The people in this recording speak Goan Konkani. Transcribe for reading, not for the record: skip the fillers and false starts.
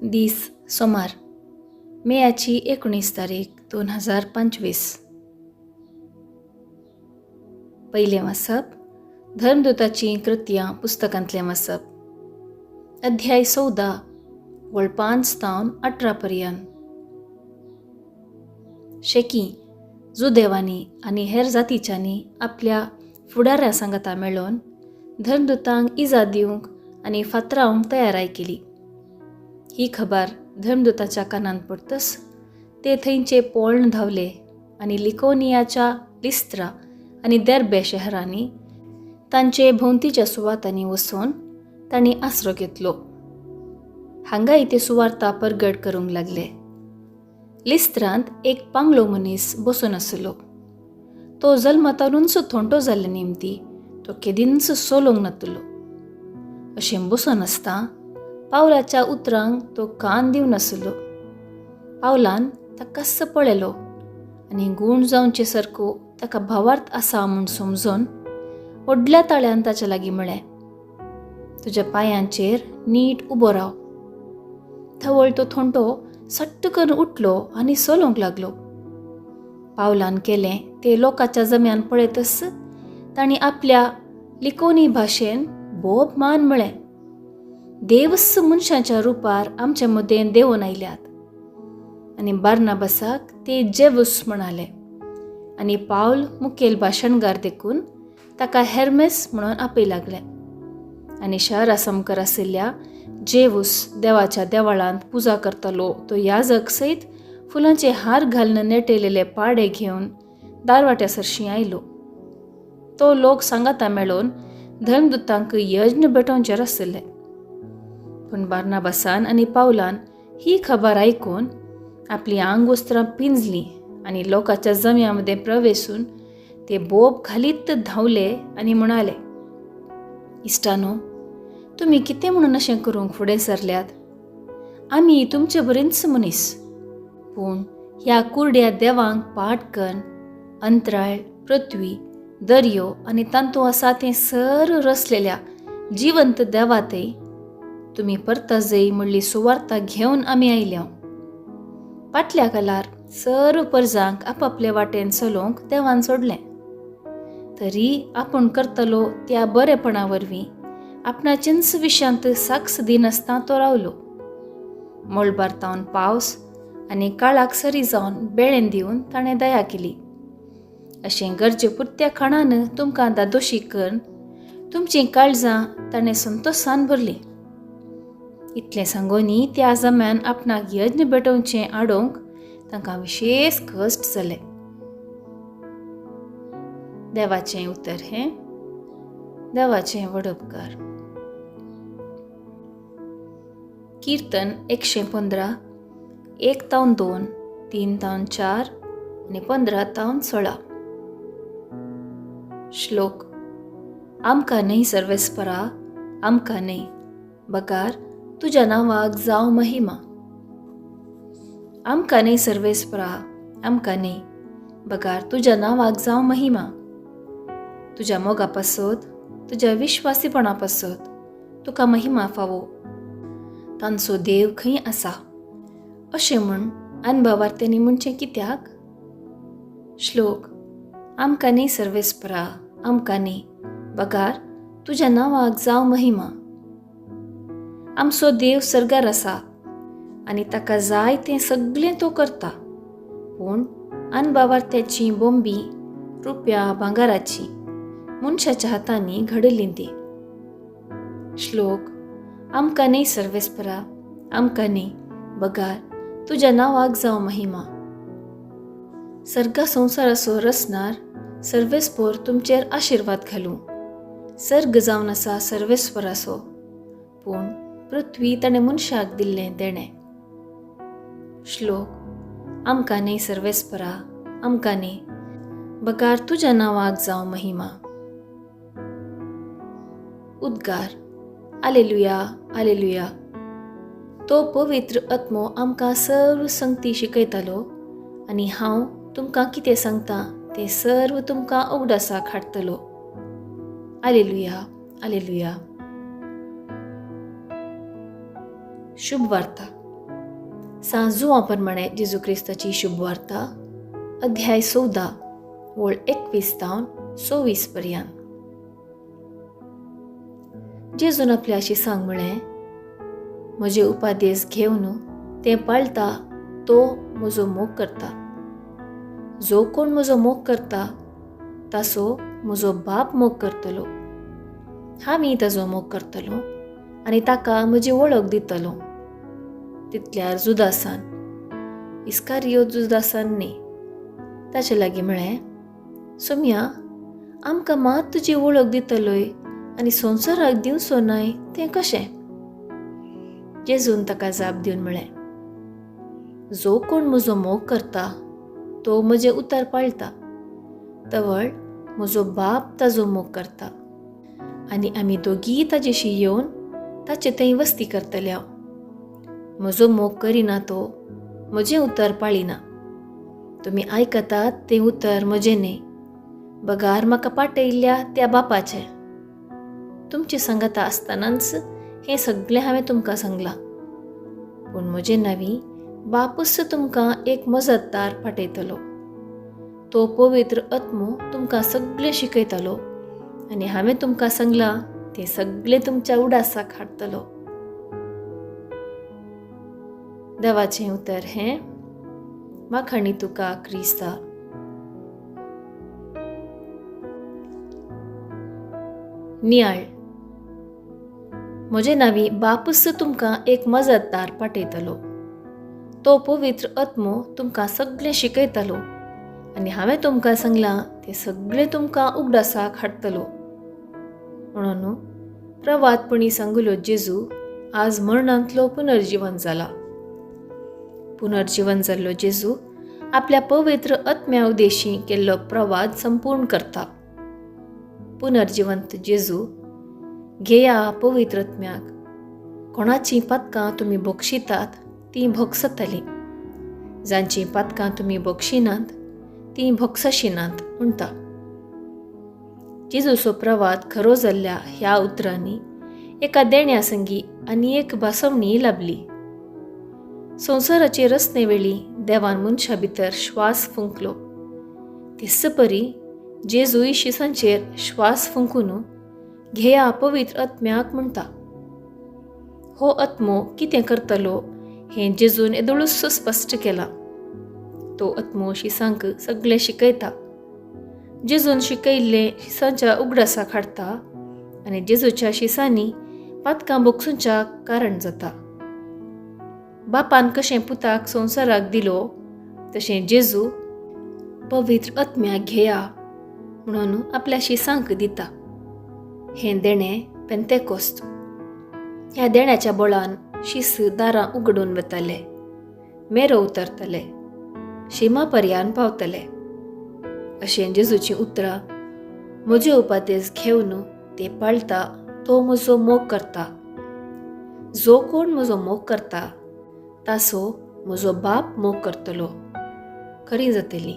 दीस सोमार, मेयाची 19 तारीख 2025. पयलें वाचप धर्मदूताचीं कृत्यां पुस्तकांतलें वाचप, अध्याय 14, वळ 5 तावन 18 पर्यंत. शेकी जुदेवांनी आनी हेर जातीच्यांनी आपल्या फुडाऱ्या सांगाता मेळोवन धर्मदूतांक इजा दिवंक आनी फातरावंक तयाराय केली. ही खबर धर्मदूताच्या कानांत पडतच ते थंयचे पोळण धांवले आनी लिकोनियाच्या लिस्त्रा आनी देर्बे शहरांनी तांचे भोंवतीच्या सुवातांनी वचून तांणी आसरो घेतलो. हांगाय ते सुवार्ता परगट करूंक लागले. लिस्त्रांत एक पांगलो मनीस बसून आसलो. तो जल्मतानूच थोंटो जाल्ले निमती तो केदींच सोलोंक नातलो. अशें बसून आसता पावलाच्या उतरांक तो कान दिवन आसलो. पावलान ताकाच पळयलो आनी गूण जावचे सारको ताका भावार्थ आसा म्हूण समजून व्हडल्या ताळ्यान ताच्या लागीं म्हळें, तुज्या पांयांचेर नीट उबो राव. थवळ तो थोंटो सट्ट करून उठलो आनी चलोवंक लागलो. पावलान केलें ते लोकांच्या जम्यान पळयतच तांणी आपल्या लिकोनी भाशेन बोब मान म्हळें, देवच मनशाच्या रुपार आमच्या मदें देंवून आयल्यात. आनी बार्नाबासाक ते जेवूस म्हणाले आनी पावल मुखेल भाशणगार देखून ताका हेर्मेस म्हणून आपय लागले. आनी शहरा सामकार आशिल्ल्या जेवूस देवाच्या देवळांत पुजा करतालो तो याजक सयत फुलांचे हार घालून नेटेलेले पाडे घेवन दारवाट्या सरशीं आयलो. तो लोक सांगाता मेळोवन धर्मदूतांक यज्ञ भेटोवचेर आशिल्ले. पूण बार्नाबासान आनी पावलान ही खबर आयकून आपलीं आंगवस्त्रां पिंजलीं आनी लोकांच्या जम्या मदें प्रवेसून ते बोब घालीत धांवले आनी म्हणाले, इश्टानो, तुमी कितें म्हणून अशें करूंक फुडें सरल्यात? आमी तुमचे बरेंच मनीस, पूण ह्या कुरड्या देवांक पाट कन्न अंतराळ, पृथ्वी, दर्यो आनी तांतू आसा तें सर रसलेल्या जिवंत देवातय तुमी परतजय म्हणली सुवार्ता घेवन आमी आयल्या. फाटल्या कालार सर्व परजांक आपापले वाटेन चलोवंक देवान सोडलें, तरी आपूण करतलो त्या बरेपणा वरवीं आपणाचेच विशयांत साक्ष दिनासतना तो रावलो. मळबार तावन पावस आनी काळाक सरी जावन बेळेन दिवन ताणें दया केली. अशें गरजे पुरत्या खाणान तुमकां दादोशी करून तुमचीं काळजां ताणें संतोशान भरलीं. इतलें सांगोनी त्या जम्यान आपणाक यज्ञ भेटोवचें आडोवंक तांकां विशेश कश्ट जाले. देवाचें उतर हें देवाचें व्हड उपकार. किर्तन 115, 1 तावन 2, 3 तावन 4 आनी 15 तावन 16. श्लोक. आमकां न्हय सर्वेस्परा, आमकां न्हय, बगार तुज्या नांवाक जावं महिमा. आमकां न्हय सर्वेस्परा, आमकां न्हय, बगार तुज्या नांवाक जावं महिमा. तुज्या मोगा पासत, तुज्या विश्वासीपणा पासत तुका महिमा फावो. तांचो देव खंय आसा अशें म्हूण अनभावार्थ्यांनी म्हणचें कित्याक? श्लोक. आमकां न्हय सर्वेस्परा, आमकां न्हय, बगार तुज्या नांवाक जावं महिमा. आमचो देव सर्गार आसा आनी ताका जाय तें सगळें तो करता, पूण अनभावार्थ्याची बोंबी रुप्या भांगराची मनशाच्या हातांनी घडयली ती. श्लोक. आमकां न्हय सर्वेस्परा, आमकां न्हय, बगार तुज्या नांवाक जावं महिमा. सर्गा संवसाराचो रचणार सर्वेस्पोर तुमचेर आशिर्वाद घालूं. सर्ग जावन आसा सर्वेस्पराचो, पूण पृथ्वी ताणें मनशाक दिल्लें देणें. श्लोक. आमकां न्हय सर्वेस्परा, आमकां न्हय, बगार तुज्या नांवाक जावं महिमा. उद्गार. आलेलुया, आलेलुया. तो पवित्र आत्मो आमकां सर्व संगती शिकयतालो आनी हांव तुमकां कितें सांगता तें सर्व तुमकां उगडासाक हाडटलो. आलेलुया, आलेलुया. शुभ वार्ता. सां जुवां प्रमाणे जेजू क्रिस्ताची शुभवार्ता, अध्याय 14, वळ 21 तावन 24 पर्यंत. जेजून आपल्या शिसांक म्हळें, म्हजे उपादेश घेवन तें पाळता तो म्हजो मोग करता. जो कोण म्हजो मोग करता तासो म्हजो बाप मोग करतलो, हांव ताजो मोग करतलो आनी ताका म्हजी वळख दितलो. तितल्यार जुदासान, इस्कारियोत जुदासान न्ही, ताचे लागीं म्हळें, सोम्या, आमकां मात तुजी वळख दितलोय आनी संवसाराक दिवचो नाय तें कशें? जेजून ताका जाप दिवन म्हळें, जो कोण म्हजो मोग करता तो म्हजें उतर पाळटा, तवळ म्हजो बाप ताजो मोग करता आनी आमी दोगीय ताजेशी येवन ताचे थंय वस्ती करतले. हांव म्हजो मोग करिना तो म्हजें उतर पाळिना. तुमी आयकतात तें उतर म्हजें न्ही, बगार म्हाका पाटयल्ल्या त्या बापाचें. तुमचे सांगाता आसतनाच हें सगळें हांवें तुमकां सांगलां, पूण म्हजें नांवी बापूच तुमकां एक मजतदार पाटयतलो. तो पवित्र आत्मो तुमकां सगळें शिकयतलो आनी हांवें तुमकां सांगलां तें सगळें तुमच्या उडासाक हाडटलो. देवाचें उतर हें. माखाणी तुका क्रिस्ता. नियाळ. म्हजे नांवी बापूच तुमकां एक मजतदार पाटयतलो. तो पवित्र आत्मो तुमकां सगळें शिकयतलो आनी हांवें तुमकां सांगलां तें सगळें तुमकां उगडासाक हाडटलो. म्हणून प्रवादपणी सांगलो जेजू आज मरणांतलो पुनर्जीवन जाला. पुनर्जीवन जाल्लो जेजू आपल्या पवित्र आत्म्या उद्देशी केल्लो प्रवाद संपूर्ण करता. पुनर्जिवंत जेजू घेया पवित्र आत्म्याक, कोणाचीं पातकां तुमी भोगशितात तीं भोगसतलीं, जांचीं पातकां तुमी भोगशिनात तीं भोगसशिनात म्हणटा. जेजूचो प्रवाद खरो जाल्ल्या ह्या उतरांनी एका देण्या संगी आनी एक भासवणी लाबली. संवसाराचे रचने वेळी देवान मनशा भितर श्वास फुंकलो, तेच परी जेजूय शिसांचेर श्वास फुंकून घेया पवित्र आत्म्याक म्हणटा. हो आत्मो कितें करतलो हें जेजून येदोळूच स्पश्ट केलां. तो आत्मो शिसांक सगळें शिकयता. जेजून शिकयल्लें शिसांच्या उगडासाक हाडटा आनी जेजूच्या शिसांनी पातकां भोगसूंच्या कारण जाता. बापान कशें पुताक संवसाराक दिलो तशें जेजू पवित्र आत्म्याक घेया म्हणून आपल्या शिसांक दिता. हें देणें पेंतेकोस्त. ह्या देण्याच्या बळान शीस दारां उगडून वताले, मेरो उतरतले, शिमा पर्यान पावतले. अशें जेजूचीं उतरां म्हजे उपादेश घेवन ते पाळटा तो म्हजो मोग करता. जो कोण म्हजो मोग करता तासो म्हजो बाप मोग करतलो. खरी जातली.